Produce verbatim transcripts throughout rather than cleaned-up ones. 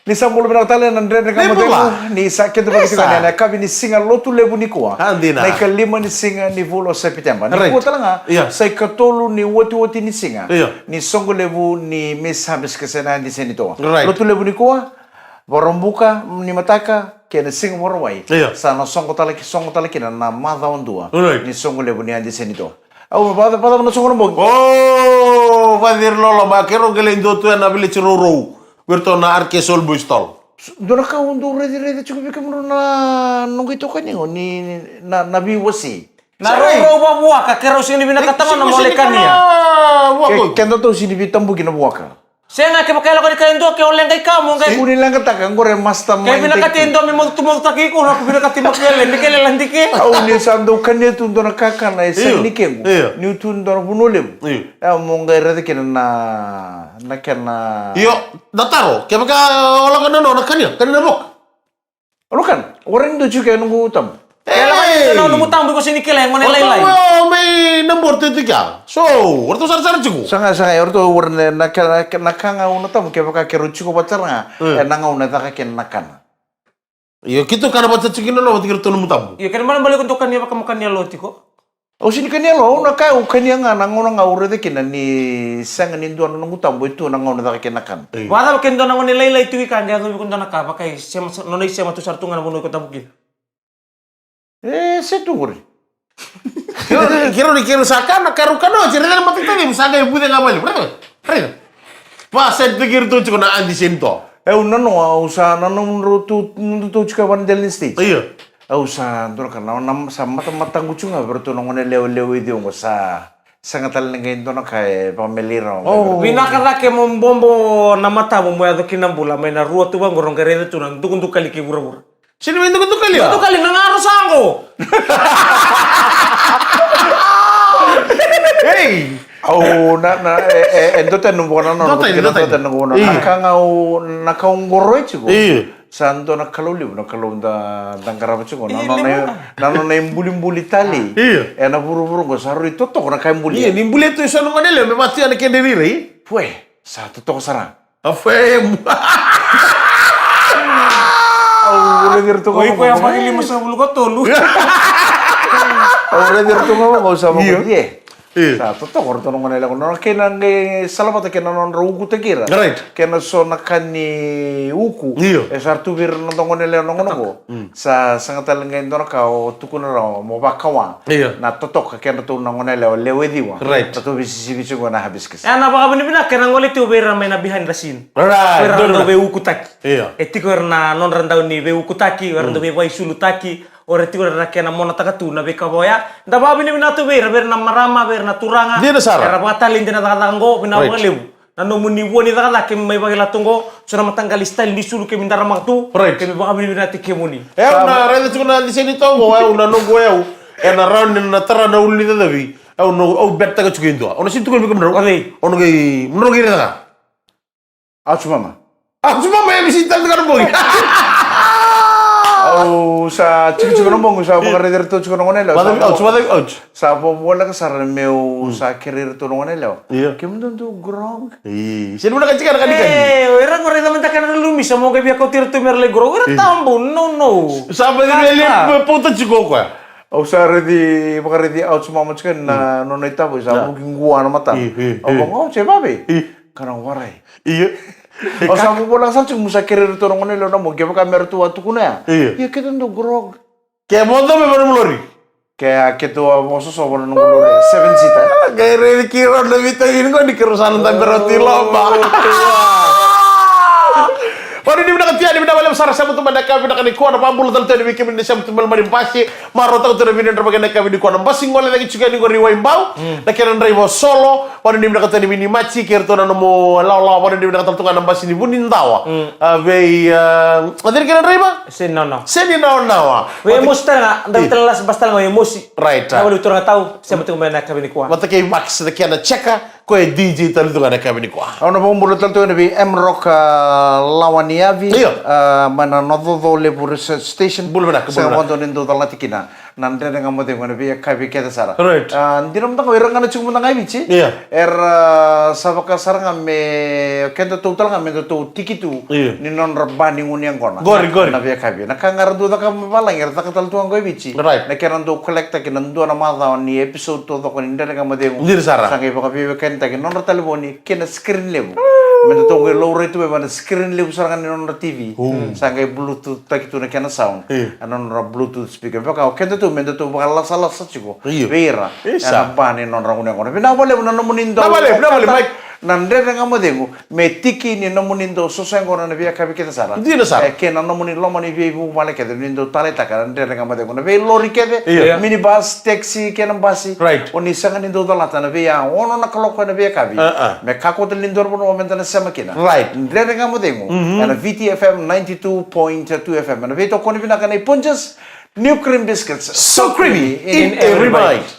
Ni sa bula vinaka tale na Dredre Ga Mo Cegu. Ni sa keda vakatikana ena yakavi ni siga Lotulevu nikua. Na ikalima ni siga ni vula o Sepiteba. Nikua tale ga sa ikatolu ni watiwati ni siga ni soqo levu ni Miss Hibiscus ena yadi Senitoa. Lotulevu nikua, Vakaraubuka ni mataka kei na siga Vakarauwai. Sa na soqo tale ki, soqo tale kina na macawa dua ni soqo levu ni yadi Senitoa. Au vakacava na soqo na bogi? O vaciri loloma, keirau qai lai dua tu ena Village Rourou. Vei iratou na R K Soul Boys Tall. Dua na ka au dau raici, raici tiko vei kemudrau na noqu itokani qo ni na, na veiwasei. Na rourou vavuaka, keirau sega ni vinakata ga na mole kania. Kedatou sega ni veitabuki na vuaka. Sega, kevaka e lako ni ka e dua ke o leqa i ka mo qai. Kua ni leqataka, qori e mastermind. Ke vinakati e dua me mocutu mocutaki iko, na ku vinakati makele, ni kele ladike. Au ni sa dau kania tu dua na kakana e sega ni kequ. Niu tu dua na vanua levu. Ia mo qai raica kina na, na kena. Io, na taro, kevaka o lako na no, na kania, kania na voka. O lako na, o rai ni dua tiko e noqu tabu. E lako ni dua na noqu tabu, iko sega ni kila e gone lailai. O mai na board tu kea. So, o ratou sarasara tiko. Saga, saga, o ratou wara na, na ka, na ka ga au na tabu, kevaka keirau tiko vata sara ga, e na gauna e caka kina na kana. Io, keitou kana vata tiko kina na vata kei ratou nomu tabu. Io, kena ibalebale iko dau kania vaka mo kania lo tiko. Au sega ni kania lo, au na kaya au kania ga na gauna ga au raica kina ni sega ni dua na noqu tabu e tu na gauna caka kina na kana. Vakacava ke dua na gone lailai tu i ka qai yacovi iko dua na ka vaka i sema, nona i sema tu sara tu ga na vanua iko tabu kina. E se tu qori. Keirau, keirau ni keirau sa kana, keirau kana oti, raica na matata ni sa qai vuce ga vale. Raica, raica. Va sa tu keirau tu tiko na Aunty Senitoa. E au nanoa, au sa nanoa nodratou, nodratou tiko e vanadela ni stage. Io. Au sa dua na ka na, na sa matamataqu tiko ga vei ratou na gone lewe, lewe i ciwa qo sa sega tale ni qai dua na ka e vakameli rawa. Vinaka cake mo bobo na matamu mo yaco ki na bula mai na rua tu vaqo ro qai raica tu na dukadukali kei vuravura. Sega ni mai dukadukali a? Dukadukali na garo sa qo. Ei. Au na, na, e, e, e dua tani na vua na nona. Dua tani, dua tani na vua na nona. Na ka ga au, na ka au qoroi tiko. Sa dua na Kalou levu, na Kalou da, da qarava tiko. Na nona, na nona ibulibuli tale. Io. E na vuravura qo sa rui totoka na ka e buli. Io, ni buli tu e so na gone lewe me vatu ya na kena rairai. Pue, sa totoka sara. Afemu. Au raici iratou ga. Oi, ko ya vaki lima sa vulu ka tolu. Au raici iratou ga, au sa vaki. Io. Sa totoka o ratou na gone lewe qo. Nona kena qai salavata kei na nodra ukutaki ira. Right. Kei na so na ka ni uku. Io. E sa tu vei ira na noda gone lewe na gauna qo. Sa sega tale qai dua na ka o tukuna rawa mo vakawa. Io. Na totoka kedratou na gone lewe, lewe ciwa. Right. Ratou veisisivi tiko na Hibiscus. E na vakavinavinaka kei na gole tu vei ira mai na behind the scene. Right. Vei ira na veiukutaki. Io. E tiko ira na nodra dau ni veiukutaki, vei ira dau veivakaisulutaki. O ira tiko na kena monataka tu na veika vaya. Da vakavinavinaka tu vei ira, vei ira na marama, vei ira na turaga. Dina sara. Era vakatalei dina cakacaka qo, vinaka vakalevu. Na nomuni vua ni cakacaka kemi mai vakila tu qo, so na mataqali style ni sulu kemi daramaka tu, kemi vakavinavinaka tu kemuni. E au na raica tiko na diseni tu qo, e au na noqu e au. E na rawa ni na tara na ulu ni cacavi. E au na, au bet taka tiko e dua. Au na sini tukuna vei kemudrau. Au na qai, mudrau qai raica ga. Au tu mama. Au tu mama, e misi tale tiko na bogi. Au sa tiko tiko na bogi, sa vakaraici iratou tiko na gone yalewa. Vacavi, au tu, vacavi, au tu. Sa vovoleka sara meu sa kerei iratou na gone yalewa. Io. Kemudou dau grog. Io. Sega ni vinaka tiko na kanikani. E, o ira qo raica mada ka na lumi, sa mo qai via kauti iratou mera lai grog. Ira tabu, no, no. Sa vacavi e lia me pauta tiko o koya. Au sa raici, vakaraici au tu mama tiko na nona itavi, sa vuki qua na matana. Io, io, io. Au vaqo, au se vave. Io. Ka na warai. Io. Au sa vovoleka sara tiko, meu sa kerei iratou na gone yalewa na mo, kevaka me ratou a tukuna ya. Io. Ia keitou dau grog. Ke vodo me vara na lori. Ke a keitou a vososova na noqu lori, seven seater. Qai raici keirau na veitacini qo ni keirau sa na dabe rauti loma. Vanuinui vinaka tu yani, vinaka vakalevu sara, sema tu mai na yakavi vinaka nikua, na vakabula tale tu yani vei kemuni na sema tu mai loma ni basi. Marautaka tu na veidrava kei na yakavi nikua na basi gole cake tiko yani qori Waibau. Na kena draiva o Solo, vanuinui vinaka tu yani vei Nimati kei iratou na nomu lawalawa, vanuinui vinaka tale tu ga na basi ni Vunidawa. A, vei, a, a cei na kena draiva? Seni Naonawa. Seni Naonawa. Vei Emosi tale ga, draiva tale lasi basi tale ga o Emosi. Right. Na vale u turaga tau, sema tiko mai na yakavi nikua. Vata kei Max na kena cheka. Ko e D J tale tu ga na yakavi nikua. Au na vakabula tale tu ga vei Emrock, a, Lawaniavi. Io. A, mai na Nococo Levu Research Station. Bula vinaka, bula vinaka. Sega vakadua ni dau calati kina. Na Dredre Ga Mo Cegu ena veiyakavi kece sara. Right. A, dina mada ga o ira ga na tiko mada ga e Viti. Ia. Era, a, sa vaka sara ga me kedatou tale ga me datou tiki tu. Ia. Ni nodra ba ni gunu yaqona. Qori, qori. Na veiyakavi. Na ka ga ra dau caka mai valagi, era caka tale tu ga qo e Viti. Right. Na kena dau collect-taki na dua na macawa ni episode taucoko ni Dredre Ga Mo Cegu. Dina sara. Sa qai vakaveiwekanitaki na nodra talevoni kei na screen levu. Me datou qai laurai tu mai va na screen levu sara ga ni nodra T V. Mm. Sa qai Bluetooth-taki tu na kena sound. Io. E nodra Bluetooth speaker. Vaka o kedatou me datou vakalasalasa tiko. Io. Vei ira. Isa. Ena ba ni nodra gunu yaqona. Vinaka vakalevu na nomuni dau. Vinaka vakalevu, vinaka vakalevu, Mike. Na Dredre Ga Mo Cegu. Me tiki ni nomuni dau soso yaqona na veiyakavi kece sara. Dina sara. E, kei na nomuni loma ni veivuvale kece ni dau taleitaka na Dredre Ga Mo Cegu. Na veilori kece, io, minibus, taxi, kei na basi. Right. O ni sega ni dau calata na veiya ono na kaloko ena veiyakavi. A, a. Me kakua tale ni dua na vanua meda na sema kina. Right. Dredre Ga Mo Cegu. Mhm. Ena Viti F M ninety-two point two F M. Ena veitokoni vinaka nei Punjas, New Cream Biscuits. So creamy in every bite.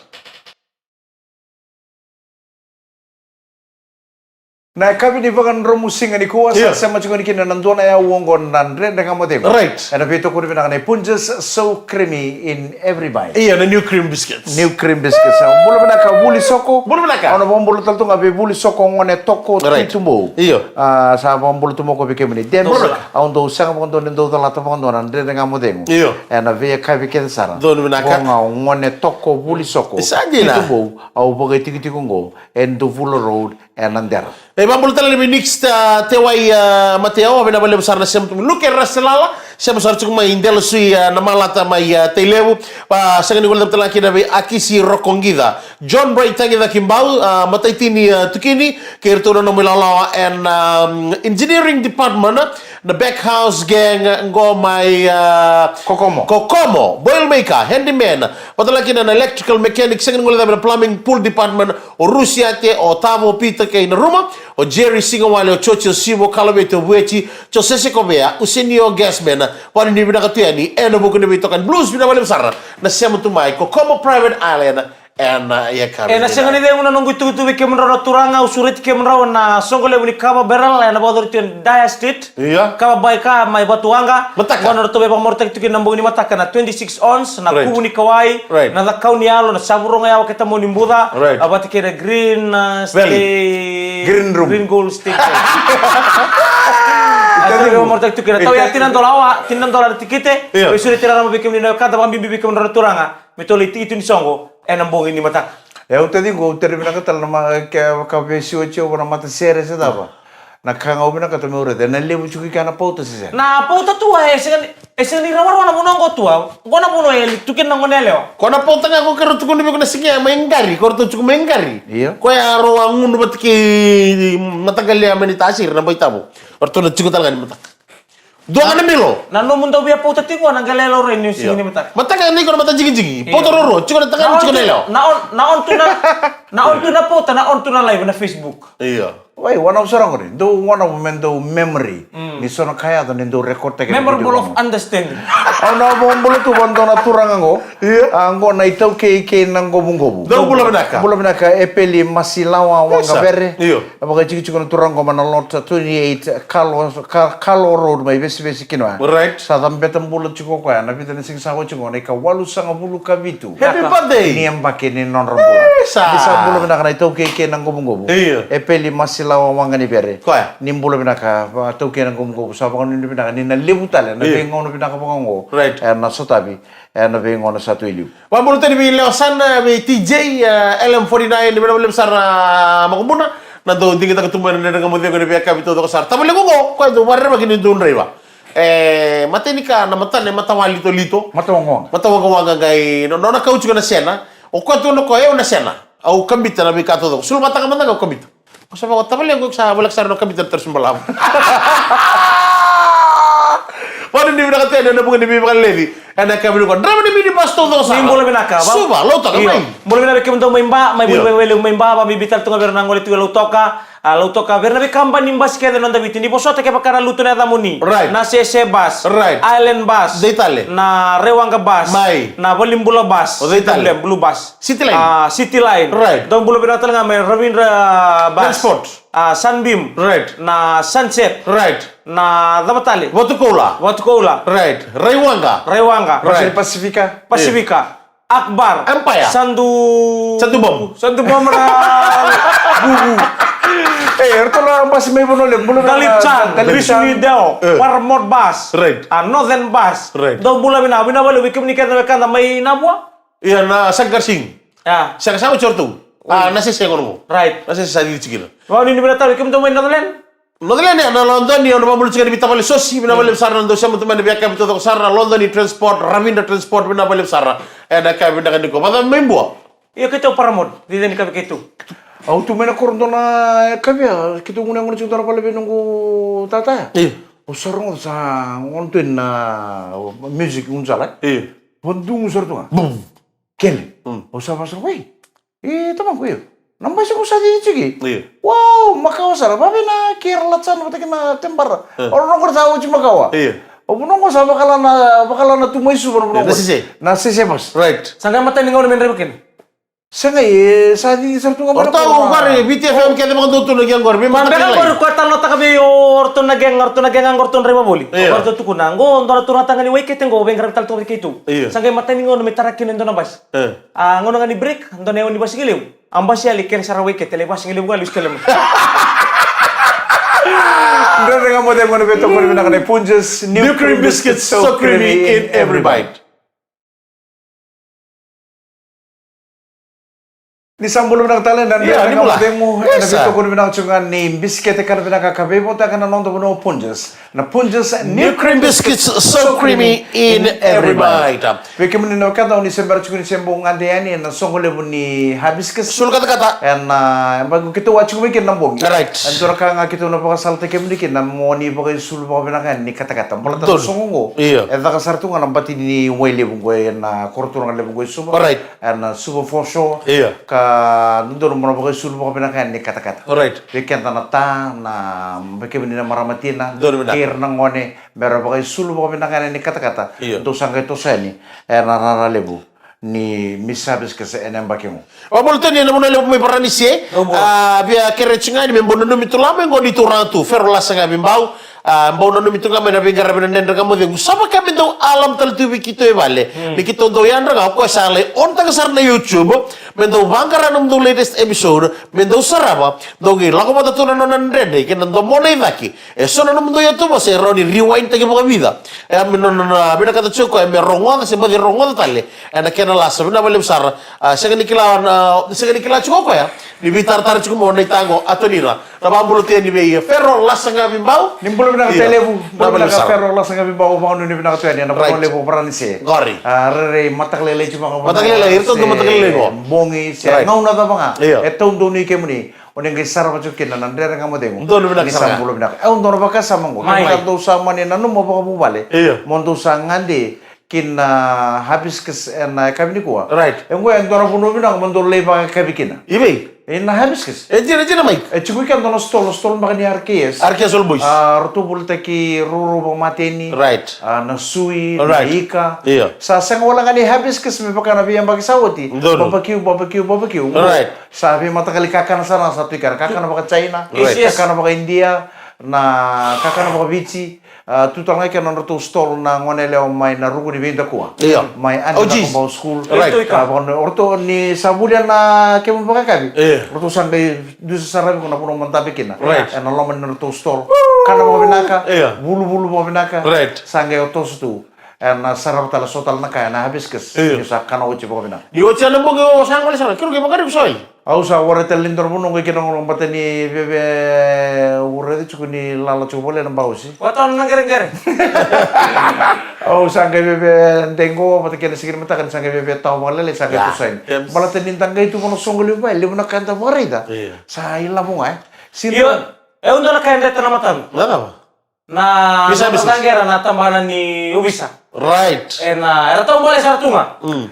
Na yakavi ni vakadromu siga nikua, sa, io, sema tiko yani kina na dua na yau oqo na Dredre Ga Mo Cegu. Right. Ena veitokoni vinaka nei Punjas, so creamy in every bite. Io, na New Cream Biscuits. New Cream Biscuits. Sa bula vinaka Vuli Soko. Bula vinaka. Au na vakabula tale tu ga vei Vuli Soko, gone toko, right, Tui Tubou. Io. A, sa vakabula tu mai o koya vei kemuni. Debs, bula vinaka. Au dau sega vakadua ni dau calata vakadua na Dredre Ga Mo Cegu. Io. Ena veiyakavi kece sara. Donu vinaka. Ko ga o gone toko Vuli Soko. Sa dina. Tui Tubou, au vakaitikotiko oqo. E Duvula Road, ena Dera. E, vakabula tale yani vei Nix, a, Tewai, a, Mateo, vinaka vakalevu sara na sema tu mai. Luke Raselala, sema sara tiko mai Dela Sui, a, na Malata mai, a, Tailevu. A, sega ni guilecavi tale ga kina vei Akisi Rokoqica. John Bright Taqicaki Bau, a, Mataitini, a, Tukini, kei iratou na nomu ilawalawa ena, um, engineering department, na Back House Gang, qo mai, a, Kokomo. Kokomo, Boil Maker, Handyman, vata tale ga kina na electrical mechanic, sega ni guilecavi na plumbing, pool department, o Rusiate, o Tavo Peter kei Naruma, o Jerry Sigawale, o Chochi, o Sivo Kalaveti, o Vueti, Josese Kovea, Usenio Gasman, vakanuinui vinaka tu yani ena vuku ni veitokani blues, vinaka vakalevu sara na sema tu mai Kokomo Private Island, ena, a, yakavi. Ena sega ni cegu na noqu itukutuku vei kemudrau na turaga, au sureti kemudrau ena soqo levu ni Kava Barrel, ena vakayacori tu ena Dyer Street. Ia. Kava Bar ka mai Vatuwaqa. Mataka. Qo na nodratou veivakamarautaki tu kina na bogi ni mataka na twenty-six ounce, na, right, kuvu ni kawai, right, na cakau ni yalo, na savurogo yawa kei tamau ni buca. Right. A, vata kei na green, a, Valley. Stay, Green Room. Green Gold Stay. A, tou veivakamarautaki tu kina. Tau ya, e, tini na dola aua, tini na dola na tikite. Ia. Veisureti raraba vei kemuni na wekada, vakabibi vei kemudrau na turaga. Me tou lai tiki tu ni soqo ena bogi ni mataka. E, au taciqu, au tere vinaka tale na ma-, ke, ka veisiwa tiko na matasere se cava. Na ka ga au vinakata meu raica, ena levu tiko i kea na pauta se sega? Na pauta tu a, e sega ni, e sega ni rawarawa na vanua oqo tu a. Oqo na vanua e tu kina na gone yalewa. Ko na pauta ga ko keirau tukuna vei iko na siga ya mai Qari, ko ratou tiko mai Qari. Io. Koya rau a gunu vata kei mataqali ya mai Naitasiri, na Baitavo. Ratou na tiko tale ga ni mataka. Dua ga na milo. Na nomu dau via pauta tiko na qai lai laurai ni siga ni mataka. Mataka ni ko na mata jigijigi. Io. Pauta ruarua, tiko na tagane, tiko na yalewa. Na on, na on tu na, na on tu na pauta, na on tu na live na Facebook. Io. Wai, wana au sara qori, dou wana au me dou memory. Mm. Ni so na ka yaco ni dou record taki. Memorable of understanding. Au na vakabula tu vua dua na turaga qo. Io. A, qo na iTaukei kei Naqovuqovu. Dou bula vinaka. Bula vinaka, Epeli Masilawa Waqavere. Io. A, vakaitikotiko na turaga qo mai na lot twenty-eight Kalo, Ka-, Kalo Road mai Vesivesi kina. Right. Sa cabeta bula tiko o koya na vica na siga sa oti qo, na ikawalusagavulu ka vitu. Happy birthday. Ni yabaki ni nodra bula. Isa. Ni sa bula vinaka na iTaukei kei Naqovuqovu. Io. Epeli Masilawa Waqanivere. Koya. Ni bula vinaka, a, iTaukei Naqovuqovu. Sa vakanuinui vinaka ni na levu tale na, io, veigauna vinaka vaka oqo. Right. E, na sotavi. E, na veigauna sa tu i liu. Vakabula tale vei Leo Sana, vei T J, e, L M forty-nine, vinaka vakalevu sara, a, Makubuna. Na dau digitaka tu mai na Dredre Ga Mo Cegu ena veiyakavi taucoko sara. Tavalequ qo, koya dau vakarerevaki ni dau draiva. E, matai ni ka na matana e matawaliwali. Matawaqawaqa. Matawaqawaqa qai, no, nona kau tiko na sena. O koya tu na koya, o na sena. Au kabita na veika taucoko. Suluvataka mada ga au kabita. Au sa vaka tavalequ, au sa voleka sara na kabita na tarasu balavu. Vakanuinui vinaka tu yani ena vuku ni veivakaleci. Ena yakavi nikua. Draiva ni minibus taucoko sara. Ni bula vinaka, va? Suva, Lautoka, io, mai. Bula vinaka vei kemudou mai Ba, mai, io, vuli vei, vei Ba, vakabibi tale tu ga vei ira na gole tu e Lautoka. A, Lautoka, vei ira na veikabani basi kece ena noda Viti. Ni vosota kevaka na lutu na yacamuni. Right. Na Sese Bus. Right. Island Bus. Cei tale? Na Raiwaqa Bus. Mai. Na Valibula Bus. O cei tale? Blue Bus. City Line. A, City Line. Right. Dou bula vinaka tale ga mai Ravindra Bus. Transport. A, Sunbeam. Right. Na Sunset. Right. Na cava tale? Vatukoula. Vatukoula. Right. Raiwaqa. Raiwaqa. Right. Pasifika. Pasifika. Akbar. Empire. Sandu. Sandu Bom. Sandu Bom na Bubu. E, ratou na basi mai Vanua Levu. Bula na Dalip Chan, Dalip Chan. Visnu Deo, e. Paramount Bus. Right. A Northern Bus. Right. Dou bula vinaka, vinaka vakalevu vei kemuni kece na wekada mai Nabua. Ia na Sankar Singh. Ia. Sega, sa oti o ratou. A, na sese qo. Right. Na sese sa cici kina. Vau ni vinaka tale vei kemudou mai Northern. Northern, ia na London, ia na vabuluti ga ni vita vale sosi, vinaka vakalevu sara na dou sema tu mai na veiyakavi taucoko sara na London Transport, Ravindra Transport, vinaka vakalevu sara. E na ka vinaka ni ko vata mai Bua. Io, keitou Paramount, cici ni ka vei keitou. Au tu mai na koro dua na yakavi, keitou gunu yaqona tiko dua na vale vei noqu tata. Io. Au sa rogoca sa gona tu na music gunu sala. Io. Vadugu sara tu ga. Bum. Kele. Mm. Au sa vasa, wei. E, tamaqu, io. Na basi ko sa cici tiko. Io. Wow, makawa sara. Vavei na kera lacana vata kei na tebara. E. Au rogoca sa oti makawa. Io. Au vanua qo sa vakala na, vakala na tu mai Suva na vanua qo. Na sese. Na sese basi. Right. Sa qai matai ni gauna me draiva kina. Sa qai, e, sa cici sara tu ga mai na koro. O ratou qori, Viti F M kece vakadua tu na qori. Me mataka lai. Qori ko e talanoataka vei o ratou na gang, ratou na gang, ratou na draiva voli. Io. O ratou tukuna. Qo dua na turaga taga ni Waikato qo, veiqaravi tale tu ga vei keitou. Io. Sa qai matai ni gauna me tara kina e dua na basi. E. A, gauna ga ni break, dua na yawa ni vasigalevu. A basi yali kere sara Waikato, lai vasigalevu ga, lesu tale mai. Dredre Ga Mo Cegu, na veitokoni vinaka nei Punjas. New cream biscuits, so creamy in every bite. Ni sa bula vinaka tale na Dredre Ga Mo Cegu, na veitokoni vinaka tiko ga ni bisikete kana vinaka ka veivotaka na noda vanua o Punjas. Na Punjas New Cream Biscuits, so creamy in every bite. Vei kemuni na wekada, o ni se bera tiko ni se bau gade yani ena soqo levu ni Hibiscus. Sulu katakata. Ena, e, bau keitou a tiko mai kina na bogi. Right. E dua na ka ga keitou na vakasalataki kemuni kina, mo ni vakaisulu vakavinaka yani ni katakata. Baleta na soqo qo. Io. E caka sara tu ga na bati ni wai levu qo ena koroturaga levu qo e Suva. Right. Ena Suva Foreshore. Io. Ka dodonu mo na vakaisulu vakavinaka yani ni katakata. Right. Vei keda na ta, na, vei kemuni na marama tina. Donu vinaka. Kei ira na gone, me ra vakaisulu vakavinaka yani ni katakata. Io. Dou sa qai toso yani ena rara levu ni Miss Hibiscus ena yabaki qo. Vakabula tale ena vanua levu mai Varanise. A, via kere tiko ga yani me bau nanumi tu lama qo ni turaga tu, Fero Lasagavibau. A, bau nanumi tu ga mai na veiqaravi na Dredre Ga Mo Cegu. Sa vaka me dau alarm tale tu vei keitou e vale. Hmm. Ni keitou dau yadra ga, o koya sa lai on-taka sara na YouTube. Me dau vaqara na nomudou latest episode. Me dau sarava. Dou qai lako vata tu na nona dredre kei na domona i cake. E so na nomudou yatu vosa e rawa ni rewind taki vakavica. E a me nona, na vinakata tiko o koya me rogoca se baci rogoca tale ena kena lasa. Vinaka vakalevu sara. A, sega ni kila, na, sega ni kila tiko o koya ni veitaratara tiko mai na itaqa o Atonira. Na vakabula tu yani vei Fero Lasagavibau. Ni bula vinaka Tailevu. Bula vinaka Fero Lasagavibau, vakanuinui vinaka tu yani ena vanua levu o Varanise. Qori. A, rairai mataka lailai tiko vaka. Mataka lailai, iratou dau mataka lailai qo. Bogi se gauna cava ga. Io. E taudonu i kemuni. O ni qai sarava tiko kina na Dredre Ga Mo Cegu. Donu vinaka sara. Ni sa bula vinaka. E, au donu vakasama qo. Mai. Kevaka dou sa mani nanuma vakavuvale. Io. Mo dou sa gade ki na Hibiscus ena yakavi nikua. Right. E qo e dua na vanua vinaka mo dou lai vakayakavi kina. I vei? Ena Hibiscus. E dina, dina, Mike. E tiko i kea dua na stall, stall beka ni R K S. R K S All Boys. A, ratou volitaki rourou vakamateni. Right. A, na sui, na ika. Io. Sa sega wale ga ni Hibiscus me vaka na veiyabaki sa oti. Donu. Barbecue, barbecue, barbecue. Right. Sa veimataqali kakana sara sa tu i kea, kakana vaka China, kakana vaka India, na kakana vaka Viti, a, tu tale ga i kea na nodratou stall na gone yalewa mai na ruku ni veidakua. Io. Mai Adi Nakabau School. Right. A, vaka o ratou ni sa vulia na kemu vakayakavi. Io. Ratou sa qai dusa sara vei iko na vanua mo dabe kina. Right. Ena loma ni nodratou stall. Kana vakavinaka, io, vuluvulu vakavinaka. Right. Sa qai o toso tu. Ena sarava tale so tale na ka ena Hibiscus. Io. Ni sa kana oti vakavinaka. Ni oti ena bogi o sa gole sara. Kiro ke vakariva soi. Au sa warai tale ni dua na vanua qo i kina qo bata ni veve, au raica tiko ni lala tiko vale na bausi. Vatana na qereqere. Au sa qai veve dei qo vata kei na siga ni mataka ni sa qai veve tawa vakalailai sa qai toso yani. Baleta ni da qai tu vana soqo levu vale, levu na ka da vakaraica. Io. Sa ilavo ga, e. Io, e dua na ka e dreta na mataqu. Na cava? Na, na caqera na tabana ni ovisa. Right. Ena, era taubale sara tu ga. Mm.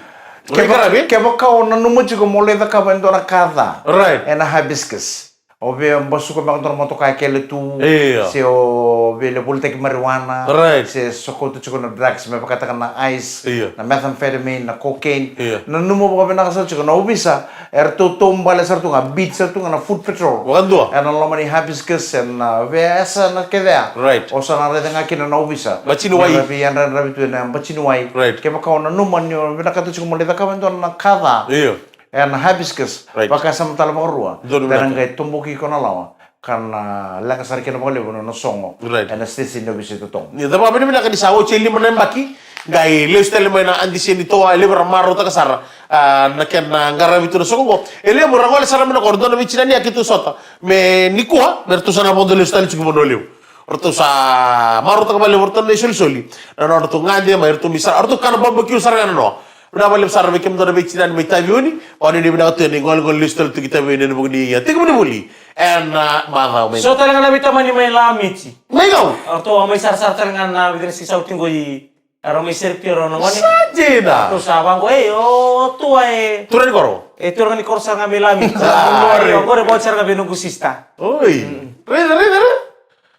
Kevaka, kevaka o nanuma tiko mo lai cakava e dua na ka ca. Right. Ena Hibiscus. O via basuka beka dua na motoka e kele tu. Io. Se o veivolitaki marijuana, Right. se sokota tiko na drugs, me vakataka na ice, Io. na methamphetamine, na cocaine. Io. Nanuma vakavinaka sara tiko na ovisa, eratou taubale sara tu ga, beat sara tu ga na foot patrol. Vakadua. Ena loma ni Hibiscus, ena veiyasa na kece ya. Right. O sa na raica ga kina na ovisa. Batini wai. Na veiyadrayadravi tu ena batini wai. Right. Kevaka o nanuma ni o vinakata tiko mo lai cakava e dua na ka ca. Io. Ena Hibiscus, Right. vakasama tale vakarua. Donu Dena vinaka. Qai toboki iko na lawa. Ka na leqa sara kina vakalevu na sogo. Right. Ena station ni ovisa i Totogo. Ni cava vinavinaka ni sa oti e lima na yabaki, qai lesu tale mai na adisi ni toa, e levu era marautaka sara. Ah, na kena qaravi tu na sogo qo. E levu ra gole sara mai na koro, dua na veitinani a keitou sota. Me nikua, me ratou sa na vodo lesu tale tiko Vanua Levu. Ratou sa marautaka vakalevu ratou na isolisoli. Na nodratou gade mai, ratou mai sara, ratou kana babakiu sara ga na noa. Vinaka vakalevu sara vei kemudou na veitinani mai Taveuni. O ni vinaka tu ena igolegole lesu tale tu ki Taveuni ena vuku ni, ah, tekivu ni vuli. Ena, ah, macawa mai. So tale ga na veitamani mai Lamiti. Mai Gau. Ratou a mai sarasara tale ga na vica na siga sa oti qo i, era mai sereki tiko na gone. Sa dina. Ratou sa vaqo, e, o tua e. Turaga ni koro. E turaga ni koro sara ga mai Lamiti. Ah, qori. Qori, qori, vauci sara ga vei noqu sista. Oi. Raica, raica, raica.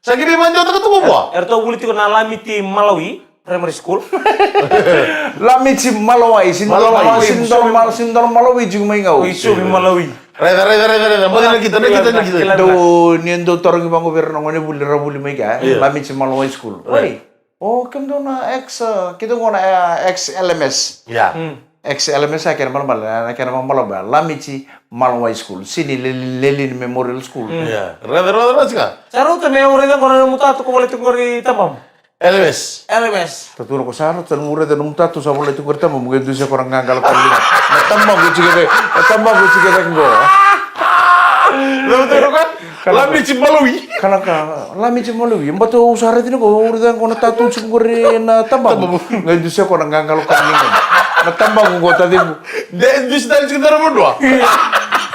Sa qai vakadeitaka tu vua. Eratou vuli tiko na Lamiti Malawi Primary School. Lamiti Malawai, si dua na Malawai, si dua na Mal-, si dua na Malawi tiko mai Gau. Oi, Suvi Malawi. Raica, raica, raica, raica. Mo dina kita, na kita, na kita. Dou, ni dou tarogi vaqo vei ira na gone vuli, ra vuli mai kea, e? Io. Lamiti Malawai School. Right. Oi. O, kemudou na ex, ah, keitou qo na, eh, ex L M S. Ia. Hmm. Ex L M S a kena malamala, na kena malamala, Lamiti Malawai School. Sini Lelin, Lelin Memorial School. Hmm. Ia. Raica, raica, raica, sika. Sa rauta me au raica qo na nomu tatu ko volai tu qori tabamu. L M S. L M S. Tatu na ko sa rauta na nomu raica nomu tatu sa volai tu qori tabamu, qai dusia ko na qaqalo ko na liga. Na tabamu tiko vei, na tabamu tiko vei qo. Rauta na ko? Kana ka. Lamiti Malawi. Kana ka, Lamiti Malawi. Bata au sa raica ni ko, au raica qo na tatu tiko qori na tabamu. Tabamu. Qai dusia ko na qaqalo ko na liga. Na tabamu qo tacimu. De, dusia tale tiko na vanua.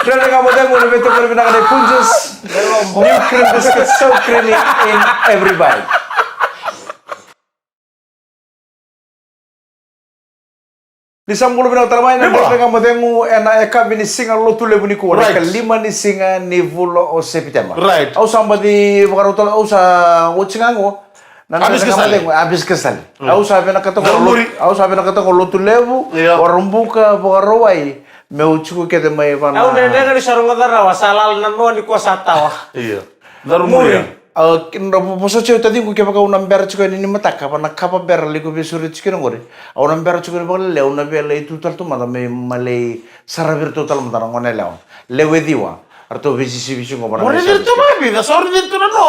Rere ga mo cegu na veitokoni vinaka nei Punjas. New cream biscuit, so creamy in every bite. Ni sa bula vinaka tale mai na Rere ga mo cegu ena yakavi ni siga Lotulevu nikua, na ikalima ni siga ni vula o Sepiteba. Right. Au sa baci vakarau tale, au sa oti ga qo. Na, na, Abiscus na, tale. Abiscus tale. Mm. Au sa vinakata qo Darumuri. Lotu, au sa vinakata qo Lotulevu, Io. Warobuka, Vakarauwai, meu tiko kece mai vana. Au dredre ga ni sa rogoca rawa, sa lala na noa nikua sa tawa. Io. Darumuri. Muri. A, kina, vosoti au taciqu kevaka au na bera tiko yani ni mataka, vana kava bera liko veisuri tiko na qori. Au na bera tiko ni vakalele, au na via lai tu tale tu mada me, me lai saravi iratou tale mada na gone yalewa. Lewe ciwa. Ratou veisisivi tiko qo vana. Mo raici iratou vakavica, sa raici iratou na no,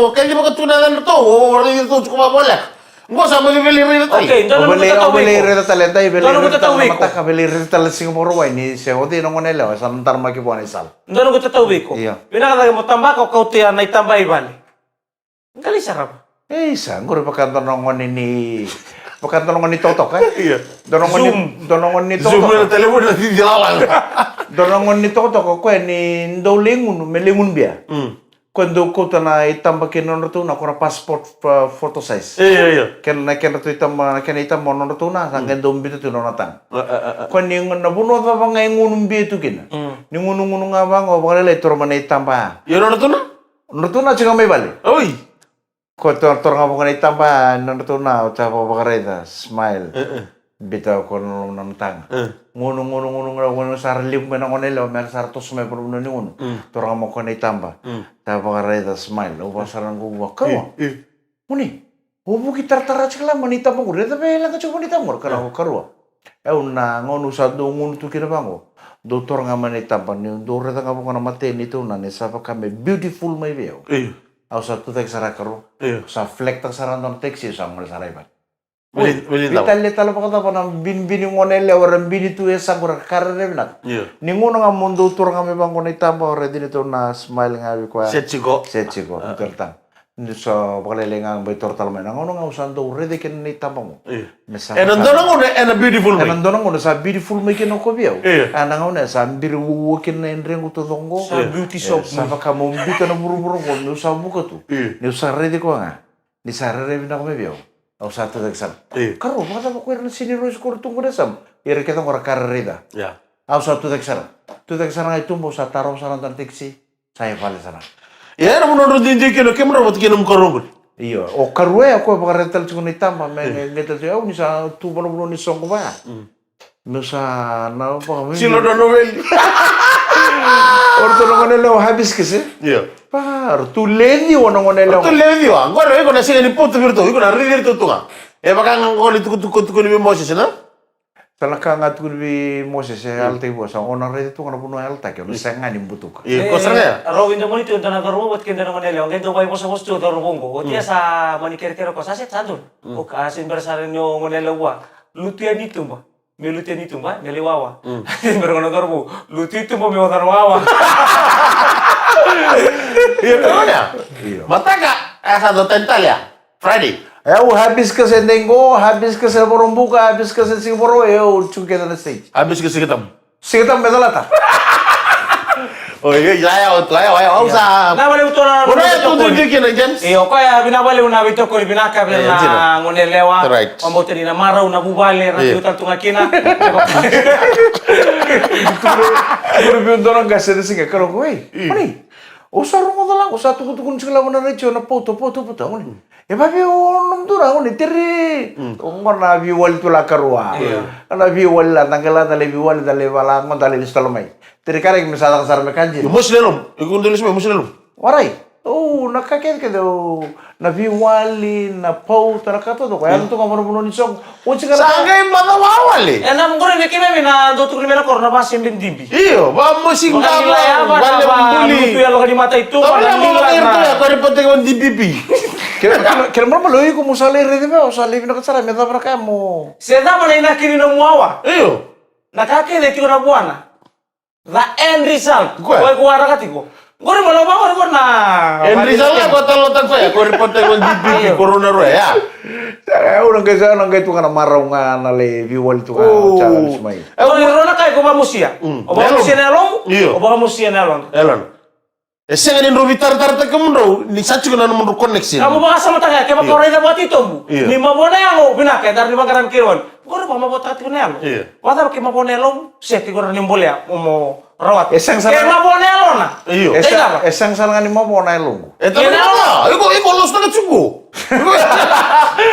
o, kei vakatuna na ratou, o, raici iratou tiko vakavoleka. Qo sa mo via lai raica tale. Okay, dua na noqu tatau vei iko. Via lai raica tale, dai, via lai raica tale na mataka, via lai raica tale na siga Vakarauwai ni se o cei na gone yalewa, sa na daramaki vua na isala. Dua na noqu tatau vei iko. Io. Vinaka cake mo tabaka, o kauta na itaba i vale. Qai lai sarava. Ei, sa, qori vaka dua na gone ni, vaka dua na gone ni tokatoka, e? Io. Dua na gone ni, Zoom. Dua na gone ni tokatoka. Zoom na telefoni na cici lalaga. Dua na gone ni tokatoka, o koya ni dau lai gunu, me lai gunu bia. Mm. Koya dau kauta na itaba kei na nodratou na, ko na passport, uh, photo size. Io, io, io. Kena, na kedratou itaba, na kena itaba o nodratou na, sa qai dau biuta tu na nona taga. A, a, a, a. Koya ni na vanua cava ga e gunu bia tu kina. Mm. Ni gunu, gunu ga vaqo, vakalailai, toro mai na itaba. Io, nodratou na? Nodratou na tiko mai vale. Oi. Ko to-, toro ga vaqo na itaba, nodratou na, o ta vaka-, vakaraica, smile. E, e. Biuta ko na loma na taga. E. Gunu, gunu, gunu, gunu, gunu, sa ra levu mai na gone yalewa, me ra sa ra toso mai vanavanua ni gunu. Mm. Toro ga mai ko na itaba. Mm. Ta vakaraica, smile. Au vakasara na qu vua, kaua. E, e. Guni. O vuki taratara tiko la mai na itaba qori. Raica vei leqa tiko mai na itaba qori. Kana ko karua. Au na gauna au sa dau gunu tu kina vaqo. Dau toro ga mai na itaba, niu dau raica ga vaqo na mateni, neitou na, ni sa vaka me beautiful mai vei au. Io. Au sa tucake sara, karua. Io. Sa flag-taka sara dua na taxi, au sa gole sara i vale. Vili, vili dau. Veitalia tale vakacava na binibini gone yalewa era bini tu e sa qo ra ka rere vinaka. Io. Ni gauna ga mo dau toro ga mai vaqo na itaba, o raici neitou na, smile ga vei koya. Set tiko. Set tiko. A. Ni sa vakalailai ga, bai toro tale mai. Na gauna ga au sa dau raica kina na itaba qo. Io. Me sa, ena dua na gauna ena beautiful mai. Ena dua na gauna sa beautiful mai kina o koya vei au. Io. Ena gauna sa birivuvu kina na yadregu taucoko qo. Sa beauty shop. Sa vaka mo biuta na vuravura qo, meu sa vuka tu. Io. Niu sa raici koya ga. Ni sa rairai vinaka mai vei au. Au sa tucake sara. Io. Karua, vakacava ko ira na senior high school tu qori e Samu? Ira kece qo ra ka raica. Ia. Au sa tucake sara. Tucake sara ga i tuba, au sa tarova sara dua na taxi. Sa i vale sara. Ia, na vanua drau duidui kina o kemudrau vata kei na nomu karua qori. Io, o karua ya, o koya vakaraica tale tiko na itaba me qai tale tiko, au ni sa tu valavala ni soqo vaya. Meu sa na vaka Silo dua na weli. O ratou na gone yalewa hibiscus, e? Io. Pa, ratou lewe ciwa na gone yalewa. Ratou lewe ciwa. Qori iko na sega ni potu vei iratou, iko na raici iratou tu ga. E vaka ga qo na itukutuku tukuni vei Moses, na? Sa na ka ga tukuni vei Moses e yalataki vua, sa o na raica tu ga na vanua yalataki, o na sega ni butuka. Io, ko sara ga ya. Rau veidomoni tu e dua na cauravou vata kei dua na gone yalewa, qai dau vakaivosavosa tu o cauravou qo. Oti ya sa mani kerekere o koya, sa sega, sa donu. O ka, a sega ni bera sara ni o gone yalewa vua. Lutu yani i tuba. Me lutu yani i tuba, me lai wawa. Bera gona o cauravou. Lutu i tuba, me oca na wawa. Io, ka gona ya. Io. Mataka, e sa dau tani tale ya. Friday. E, au hibiscus e dai qo, hibiscus e Vakaraubuka, hibiscus e Siga Vakarauwai, e, au tiko kece na stage. Hibiscus Siga Tabu. Siga Tabu me calata. O, io, io, io, io, io, au sa. Na vale uto na. Ora e tu tu kina, James. Io, koya, vinaka vale, una veitokoni vinaka vei na gone yalewa. Right. Vabauta ni na marau, na vuvale, ra tu tale tu ga kina. Ora vei dua na qase na siga, karua ko, ei, mani. O sa rogoca la, o sa tukutukuni tiko lava na retio na pauta, pauta, pauta, mani. E vavei o nomu turaga, o ni tiri. O gona a veiwali tu la karua. Io. Na veiwali la, da qai la, da lai veiwali, da lai vala, qo da lai lesu tale mai. Tiri kareki me sa caka sara me ka dina. Io, mosi na yalomu. Iko dau lesu mai, mosi na yalomu. Warai. O, na ka kece kece, o, na veiwali, na pauta, na ka taucoko. Yaco tu ga mai na vanua ni soqo. Oti ga na sa qai macawa wale. E na qori vei keimami na dau tukuni mai na koro na vasebe dibi. Io, vamosi qava, vale buli. Mutu yalo ga ni mata i tuba, na lila na. Ko ripotaki o D P P. Kena, kena, kena malumalumu o iko mo sa lai raici vei au, sa lai vinaka sara me cava na ka mo. Se cava na inaki ni nomu wawa. Io. Na ka kece e tiko na vuana. The end result. Ko e? Ko e ko waraka tiko. Qori mo loma qori ko na end result ya ko talota ko ya, ko ripota ko D P P, ko rau na rua ya. Au na qai sa, au na qai tu ga na marau ga na lai veiwali tu ga, o challenge mai. Qori rau na kai ko vamosia. O vamosia na yalomu. Io. O vamosia na yalona. Yalona. E sega ni drau veitaratara taka kemudrau, ni sa tiko na nomudrau connection. Au mo vakasamataka, kevaka o raica vakatitobu. Io. Ni mavoa na yago, vinaka, e dara ni vaqara na keiwani. Qori vakamavoataka tiko na yalo. Io. Vacava ke mavoa na yalomu, se ke qori ni bolea, mo, mo rawata. E sega sara. Ke mavoa na yalona. Io. E sega, e sega sara ga ni mavoa na yaloqu. E tara na yalo. Iko, iko losotaka tiko.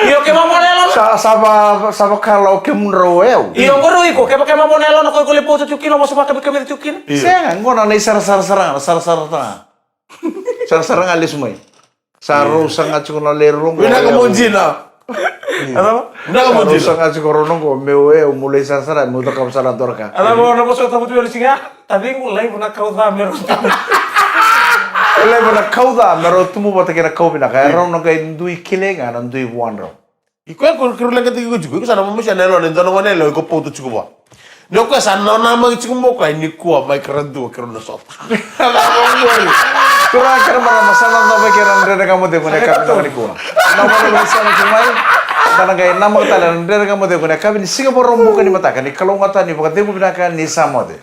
Io, ke mavoa na yalona. Sa, sa va, sa vakala o kemudrau e au. Io, qori iko, ke, ke mavoa na yalona, ko iko lai pauta tiko kina, vosa vakakamikamica tiko kina. Io. Sega, qo na lai sarasara sara ga, sarasara sara ga. Sarasara ga lesu mai. Sa rau saga tiko na lai rogo. Vinaka mo jina. Vinaka mo jina. Sa rau saga tiko rogo, meu e, meu lai sarasara, meu cakava sara na doraka. Ala mo na vosa tabu tu e siga. Taciqu, laivu na kau ca me rau tubu. Laivu na kau ca me rau tubu vata kei na kau vinaka. E rau na qai dui kilai ga na dui vuadrau. I koya ko keirau leqataki iko tiko, iko sa na momosia na yalona e dua na gone yalewa iko pauta tiko vua. Ni o koya sa na namaki tiko mai o koya, nikua mai keirau dua keirau na sota. Turaga kei na marama, sa na cava kei na Dredre Ga Mo Cegu ena yakavi nikua. Na marama ni sa na tiko mai, da na qai namaka tale na Dredre Ga Mo Cegu ena yakavi ni Siga Vakaraubuka ni mataka, ni kalougata, ni vakacegu vinaka, ni sa moce.